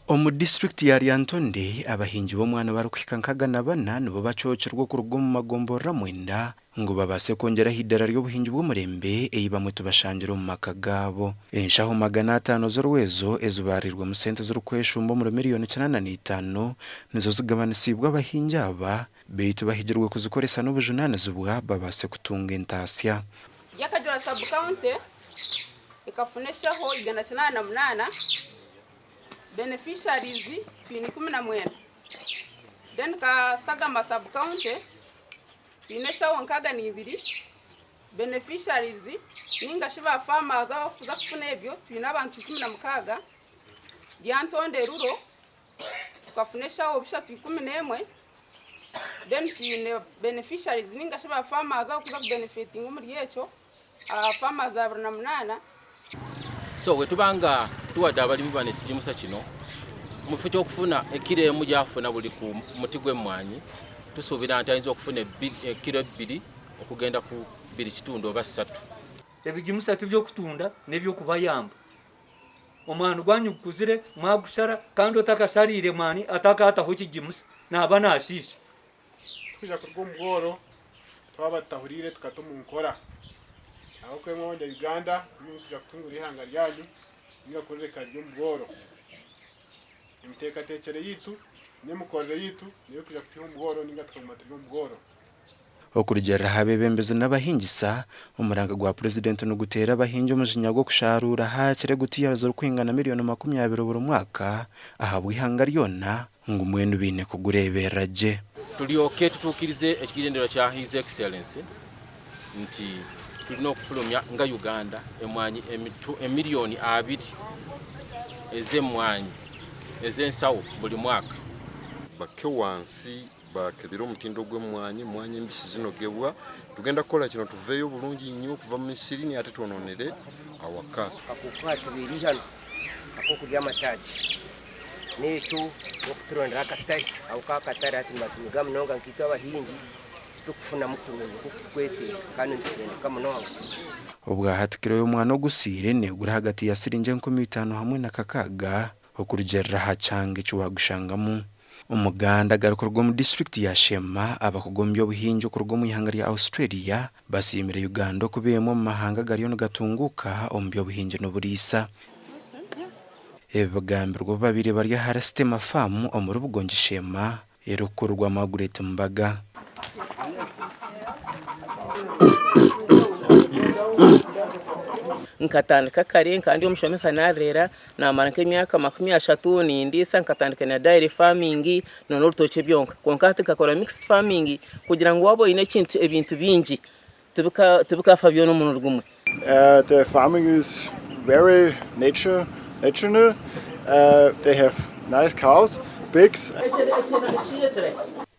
Omu disiturikiti ya Lyantonde, abahingi b'omwani barikuhika nka 400 nibo bacookirwe okuruga omu magomborora mwenda ngu babaase kwongyera aha idaara ry'obuhingi bw'omurembe ei bamwe tubashangire omu maka gaabo. Enshaho 500 z'orwezo ezibaariirwemu sente zirikweshumba omuri miriyoni 85 nizo zigabanisiibwe abahingi aba beitu bahigirwe kuzikoresa n'obujunaanizibwa babaase kutunga entaasya. Ryakajura Sub County ekafuna eshaho 188. Beneficiaries twine 19 then Kasagama sub county twine eshaho 62 beneficiaries ninga shi ba farmers abakuza kufuna ebyo twine abantu 16 Lyantonde rural tukafuna eshaho 311 then twine beneficiaries ninga shi ba farmers abakuza ku benefitinga omuri ekyo. Farmers 28. So bwetuba nga tuwadde abalimi bano ekigimusa kino, mu kifo ky'okufuna ekilo emu gy'afuna buli ku muti gw'emmwanyi, tusuubira nti ayinza okufuna ekilo ebbiri okugenda ku bbiri kitundu oba ssatu. Ebigimusa tiby'okutunda n'eby'okubayamba. Omwani gwanyu gukuzire mwagushara kandi otakashariire mwani atakaataho kigimusa naaba naashiisha. Tikwija kuruga omu bworo twaba tutahuriire tukata omu nkora. Ahabw'okuba imwe abanya Uganda nimwe murikwija kutunguura eihanga ryanyu ninga kurireka riri omu bworo. Emiteekateekyere yaitu n'emikorere yaitu niyo erikwija kutwiha omu bworo ninga tukaguma turi omu bworo. Okurugiirira aha beebembezi n'abahingisa, omuranga gwa Purezidenti niguteera abahingi omujinya gw'okusharuura haakiri egutiya zirikwingana miriyoni 20 buri mwaka ahabw'eihanga ryona ngu mbwenu baine kugureeberera gye. Tulyoke tutuukirize ekigendererwa kya His Excellency nti tulina okufulumya nga Uganda emwanyi emiliyoni abiri ez'emwanyi ez'ensawo buri mwaka. Bake wansi bakebere omutindo gw'emwanyi, emwanyi embisi zinogebwa. Tugenda kukora kino tuveyo bulungi nnyo okuva mu misiri naye ate twononere awaka. Akakooko katubaire eihano ak'okurya amataagi. N'ekyo n'okuturondera akatare ahabw'okuba akatare hati nibatumiga munonga nkaitwe abahingi titukufunamu kurungi nk'oku turikwetenga kandi nitutendeka munonga. Obwahati kiro y'omwana ogusiire neegura ahagati ya siringi 5000 hamwe na 600 okurugiirira aha kyanga eki waagushangamu. Omuganda agarikuruga omu disiturikiti ya Sheema abakugu omu by'obuhingi okuruga omu ihanga rya Australia basiimire Uganda okuba emwe omu mahanga agariyo nigatunguuka omu by'obuhingi n'oburiisa. Ebi bigambirwe obu babaire bari ahari Sitema Farm omuri Bugongi Sheema erikukurirwa Margaret Mbaga. Nkatandika kare nkaba ndi omushomesa nareera namara nk'emyaka 30 nindiisa nkatandika na dairy farming n'orutookye byonka kwonka hati nkakora mixed farming kugira ngu waaba oine ekintu ebintu bingi tibikafa byona omurundi gumwe. The farming is very nature natural. They have nice cows, pigs.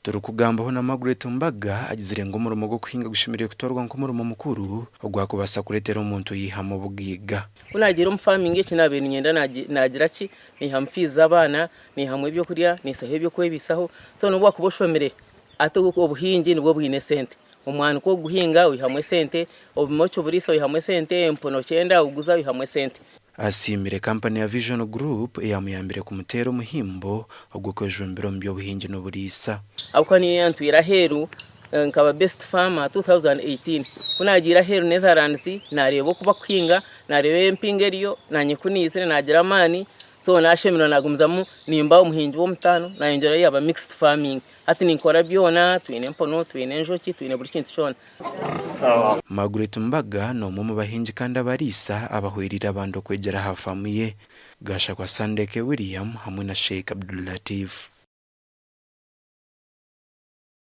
Turikugambaho na Margaret Mbaga agizire ngu omurimo gw'okuhinga gushemereire kutwarwa nk'omurimo mukuru ogwakubaasa kureetera omuntu yihamu obugaiga. Ku naagiire omu farming eki naabaire niinyenda naagira ki, naihamu fees z'abaana, naihamu ebyokurya, naihisaho eby'okwebaisaho, so n'obu waakuba oshomire hati obuhingi nibwo bwine esente. Omwani ku orikuguhinga oihamu esente, obumokye oburiisa oihamu esente, empunu okyenda oguza oihamu esente. Asiimire kampani ya Vision Group eyamuyambire kumuteera omuhimbo ogw'okwejumbira omu by'obuhingi n'oburiisa. Ahabw'okuba niyo yantwire aheeru nkaba best farmer 2018. Ku naagiire aheeru Netherlands naareeba oku bakuhinga, naareeba empingo eriyo, naanye ku naizire naagira amaani, so naashemererwa naagumizamu nimba omuhingi w'omutaano naayongyerayo yaaba mixed farming. Hati ninkora byona, twine empunu, twine enjoki, twine buri kintu kyona. Margaret Mbaga n'omwe omu bahingi kandi abariisa abahwereire abandi okwegyera aha faamu ye. Gashakwa Sandeke William hamwe na Sheikh Abdul Latif.